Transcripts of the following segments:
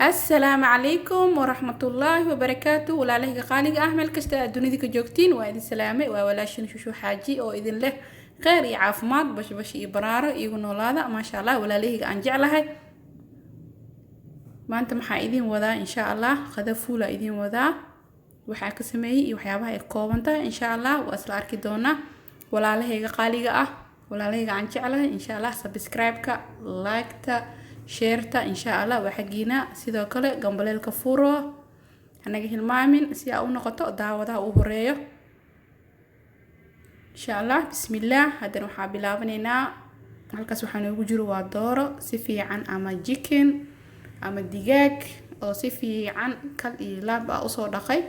Asalaamu calaykum waraxmatullaahi wabarakaatu. Walaalahayga qaaliga ah, meel kasta aad dunida ka joogtiin, waa idin salaamay. Waa walaashin Shushu Xaaji oo idin leh kheyr iyo caafimaad, bashbash iyo baraaro iigu noolaada. Maasha Allah, walaalahayga aan jeclahay, maanta maxaa idin wadaa? Insha Allah qada fuula idin wadaa. Waxaa ka sameeyey iyo waxyaabaha ay kooban tahay, insha Allah waa isla arki doonaa. Walaalahayga qaaliga ah, walaalahayga aan jeclahay, insha Allah subscribe-ka, like-ta, share-ta, insha Allah waa xaggiina. Sidoo kale gambaleelka furo, hanaga hilmaamin si aa u noqoto daawadaha u horeeyo, insha Allah. Bismillaah. Haddana waxaa bilaabanaynaa. Halkaas waxaa noogu jiro waa dooro si fiican ama chicken ama digaag oo si fiican kal iyo laab ah usoo dhaqay,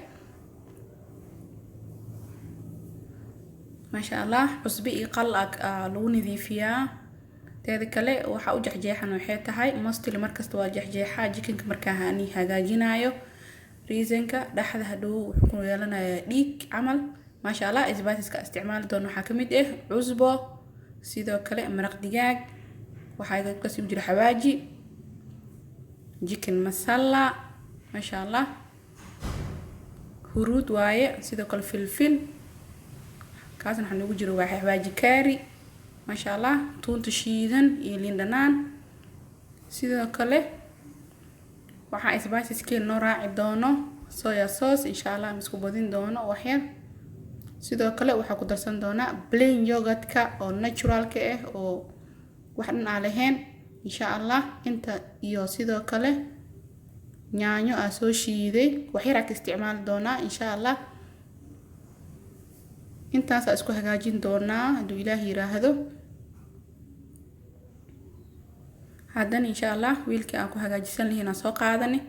maasha Allah. Cusbi iyo qal lagu nadiifiyaa. Teeda kale, waxaa u jexjeexan waxay tahay, mostly markasta waa jexjeexaa chickenka markaa hani hagaajinayo. Reasonka, dhexda hadhow wuxuu ku yeelanayaa dhiig camal. Maasha Allah, spiceska isticmaali doono waxaa kamid ah cusbo, sidoo kale maraq digaag, waxaa kasii jira xawaaji, chicken masala, maasha Allah, huruud waaye, sidoo kale filfil. Kaasna waxaa noogu jira waa xawaaji kaari, maasha Allah, tuunta shiidan iyo liin dhanaan. Sidoo kale waxaa spiceskeen noo raaci doono soya sauce, insha Allah aan isku badin doono waxyar. Sidoo kale waxaa ku darsan doonaa plain yogurtka oo naturalka ah oo wax dhan aan lahayn, insha Allah. Inta iyo sidoo kale yaanyo aa soo shiiday, waxyar aa ka isticmaali doonaa, insha Allah. Intaasaa isku hagaajin doonaa hadduu Ilaah yiraahdo. Haddana insha Allah wiilkii aan ku hagaajisan lahayn aan soo qaadani.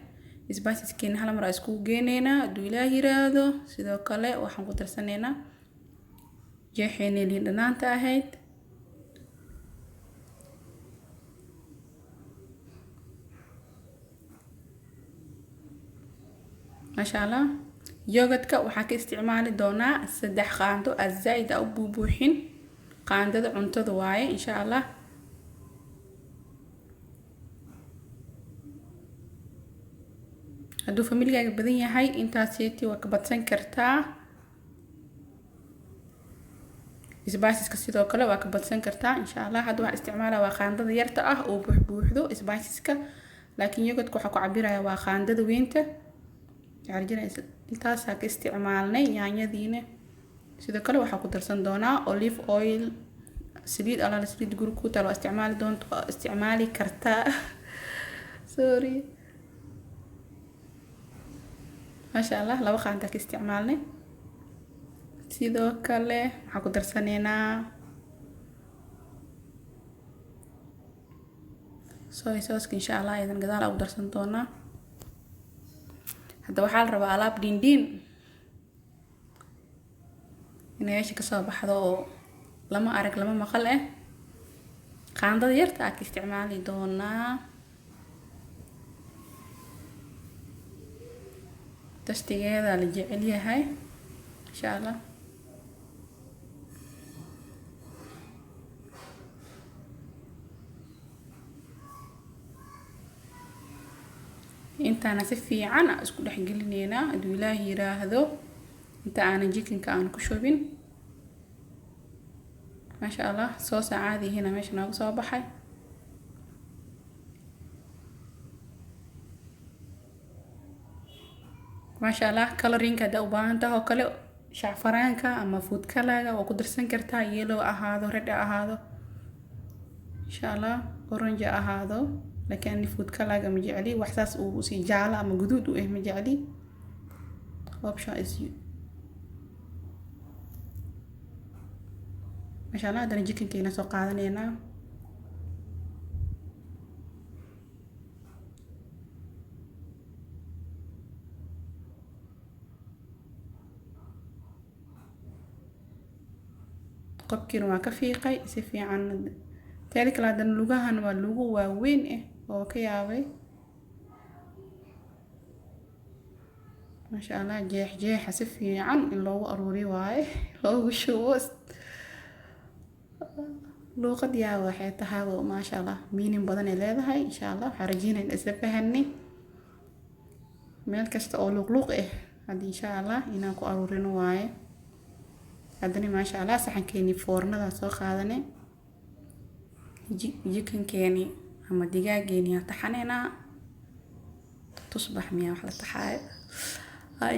Spiceskeena hal mar aan iskugu geeneynaa hadduu Ilaah yiraahdo. Sidoo kale waxaan ku darsanaynaa jeexeynii liin dhanaanta ahayd. Maasha Allah, yogurtka waxaa ka isticmaali doonaa 3 qaando, aa zaaid aa u buubuuxin, qaandada cuntada waaye, insha Allah. Hadduu familigaaga badan yahay, intaaseti waa ka badsan kartaa. Spiceska sidoo kale waa ka badsan kartaa, insha Allah. Hadda waxaan isticmaalaya waa qaandada yarta ah oo buuxbuuxdo spiceska, laakiin yogurtka waxaa ku cabiraya waa qaandada weynta. Intaasaa ka isticmaalnay. Yaanyadiina sidoo kale waxaa ku darsan doonaa olive oil, saliid alaala saliid guri ku taal waa isticmaali doonta, waa isticmaali kartaa. Sorry, maasha Allah, 2 qaandaa ka isticmaalnay. Sidoo kale waxaan ku darsaneynaa soy sauceka, insha Allah ayadan gadaal ugu darsan doonaa. Hadda waxaa la rabaa alaab dhiindhiin inay meesha kasoo baxdo oo lama arag lama maqal ah. Qaandada yarta aa ka isticmaali doonaa. Tastigeeda la jecel yahay, insha Allah. Intaana si fiican aan isku dhex gelineynaa hadduu Ilaah yiraahdo, inta aanan chickenka aan ku shubin. Maasha Allah, sauce aan caadi ahayn meesha nooga soo baxay. Maasha Allah, colorinka haddaa u baahan tahay oo kale, shacfaraanka ama food colorga waa ku darsan kartaa, yellow ahaado, red ha ahaado, insha Allah, orange ha ahaado. Laakiin ani food colorga ma jecli, wax saas uu sii jaalo ama guduud u eh ma jecli. Option is you. Maasha Allah, haddana chickenkeena soo qaadaneynaa. Qobkiina waa ka fiiqay si fiican. Teeda kale, haddana lugahan waa lugo waaweyn ah oo ka yaabay. Maasha Allah, jeex jeexa si fiican in loogu aruuriyo waaye, loogu shubo. Luuqad yaa waxay tahay, maasha Allah, meaning badan ay leedahay. Insha Allah waxaan rajeynaya in isla fahanay. Meel kasta oo luuqluuq ah hadda insha Allah inaan ku aruurino waaye. Haddana maasha Allah saxankeeni foornada soo qaadanay, jikankeeni ama digaageeni aa taxaneynaa. Tusbax miyaa wax la taxaayo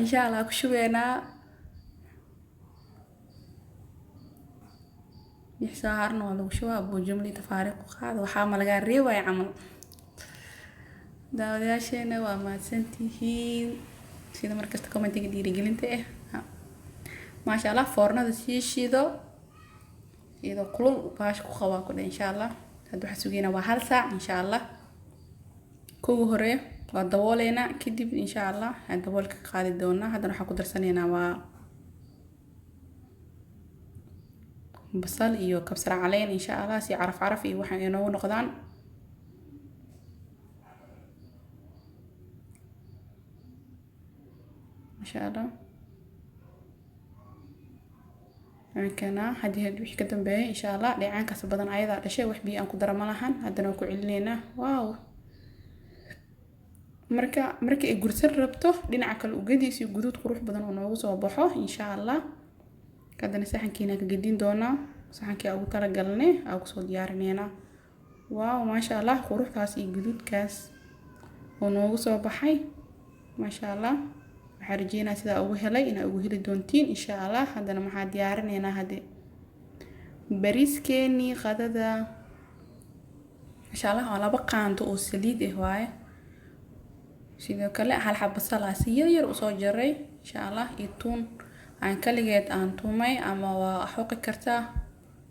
insha Allah ku shubeynaa. Wixii soo harna waa lagu shubaa, abuu jumli tafaariiq ku qaada, waxaa ma lagaa reebaya camal. Daawadayaasheena waa mahadsantihiin sida markasta commentiga dhiirigelinta ah. Maasha Allah, foornada sii shido iyadoo kulul baasha ku qabaa ku dhe insha Allah. Hadda waxaa sugeynaa waa 1 saac insha Allah. Kuwa hore waa dabooleynaa, kadib insha Allah aan daboolka ka qaadi doonaa. Haddana waxaan ku darsanaynaa waa basal iyo kabsar caleen insha Allah, si caraf caraf iyo waxa inoogu noqdaan. Masha Allah, kana haddii wixii ka dambeeya insha Allah dheecaankaas badan ayadaa dhashay, wax biyo aan ku dara ma lahan. Haddana waan ku celineynaa. Wow, marka marka ay gursan rabto dhinaca kale u gedi si guduud qurux badan oo noogu soo baxo insha Allah. Haddana saxankiina ka gedin doonaa, saxankii ugu talagalnay aa kusoo diyaarineynaa. Wow, maasha Allah, quruxdaas iyo guduudkaas oo noogu soo baxay maasha Allah. Waxaan rajeynaa sidaa ugu helay inaa ugu heli doontiin insha Allah. Haddana maxaa diyaarineynaa? Hadde bariiskeenii qadada insha Allah. Waa 2 qaando oo saliid ah waaye. Sidoo kale hal xabo basal ah si yar yar usoo jaray insha Allah, iyo tuun aan kaligeed aan tumay, ama waa xoqi kartaa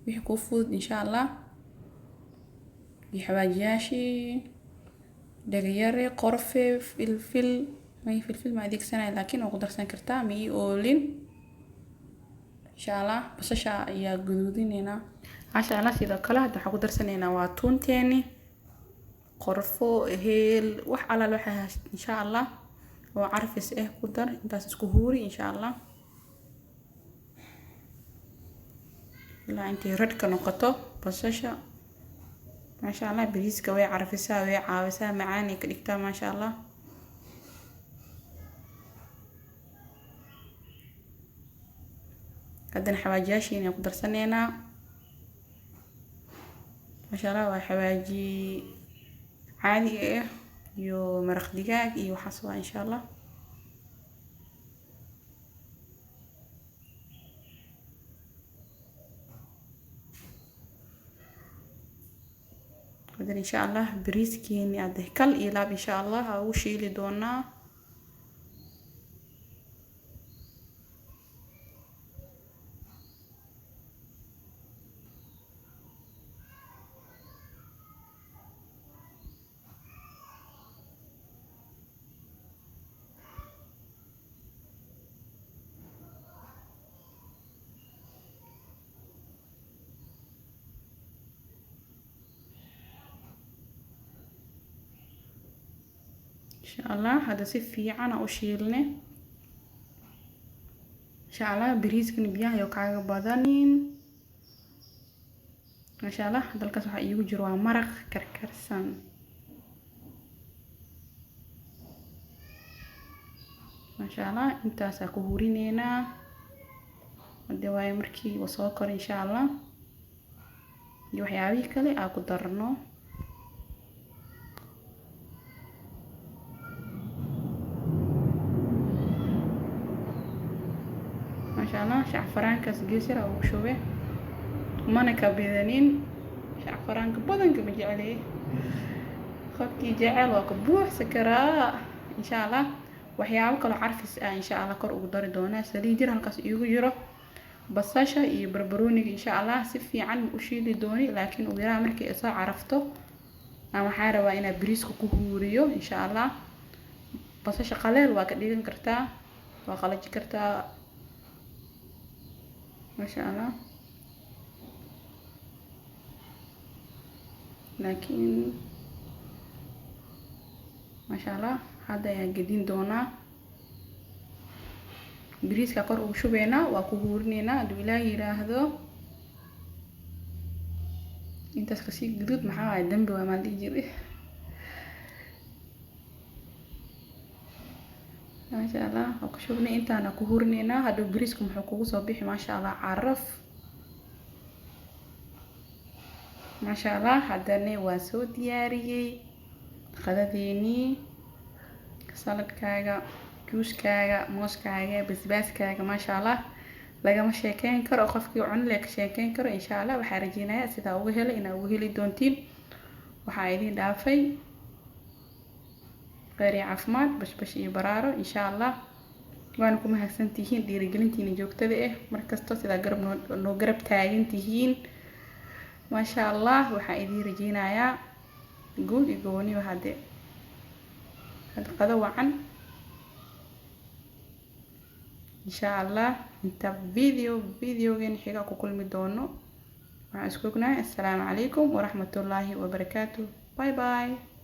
wixii kuu fudud insha Allah. Iyo xawaajiyaashii, dhagayare, qorfe, filfil. May filfil ma adeegsanaya, laakiin waa ku darsan kartaa, ma ii oolin insha Allah. Basasha ayaa guduudineynaa maasha Allah. Sidoo kale hadda waxaan ku darsanaynaa waa tuunteeni, qorfo, heel, wax alaal waxa hayst insha Allah oo carfis ah ku dar. Intaas isku huuri insha Allah ilaa intay radhka noqoto basasha maasha Allah. Bariiska way carfisaa, way caawisaa, macaanay ka dhigtaa maasha Allah. Haddana xawaajiyaashiina ku darsaneynaa maasha Allah. Waa xawaaji caadiga ah iyo maraq digaag iyo waxaas waa insha Allah. Haddana insha Allah bariiskeeni hadda kal iyo laab insha Allah aa ugu shiili doonaa. Insha Allah hadda si fiican u shiilne insha Allah. Bariiskana biyaha yo kaaga badanin maasha Allah. Dalkaas waxaa iigu jiro waa maraq karkarsan maasha Allah. Intaasaa ku hurineynaa hadde waaye markii uu soo koro insha Allah, iyo waxyaabihii kale aa ku darno. Maasha Allah, shacfaraankaas gees yar aa ugu shube, mana ka badanin. Shacfaraanka badanka ma jecley, qofkii jecel waa ka buuxsan karaa insha Allah. Waxyaabo kaloo carfis ah insha Allah kor ugu dari doonaa. Saliid yar halkaas iigu jiro, basasha iyo barbarooniga insha Allah si fiican u shiili dooni, laakiin ugu yaraan markii ay soo carafto aan waxaa rabaa inaa bariiska ku huuriyo insha Allah. Basasha qaleel waa ka dhigan kartaa, waa qalaji kartaa maasha Allah. Laakiin maasha Allah hadda ayaan gedin doonaa. Bariiska kor ugu shubeynaa, waa ku huurineynaa hadduu Ilaahay yiraahdo. Intaas kasii guduud maxaa waaye, dambi waa maan dhihi jiray. Maasha Allah, waa ku shubnay. Intaana ku hurineynaa. Hadhow bariisku muxuu kugu soo bixi, maasha Allah, caraf, maasha Allah. Haddana waan soo diyaariyey qadadeenii: saladkaaga, juuskaaga, mooskaaga, basbaaskaaga. Maasha Allah, lagama sheekeyn karo. Qofkii cunile ka sheekeyn karo. Insha Allah, waxaa rajeynayaa sidaa uga helay inaa uga heli doontiin. Waxaa idiin dhaafay kheyr iyo caafimaad, bashbash iyo baraaro, insha Allah. Waana ku mahadsan tihiin dhiirigelintiina joogtada ah markasta, sidaa garab noo garab taagan tihiin, maasha Allah. Waxaa idiin rajeynayaa guul iyo goboniba. Hadde hadda qado wacan, insha Allah. Inta videogan xiga ku kulmi doono, waxaan isku ognahay assalaamu calaykum waraxmatullaahi wabarakaatu. Bye bye.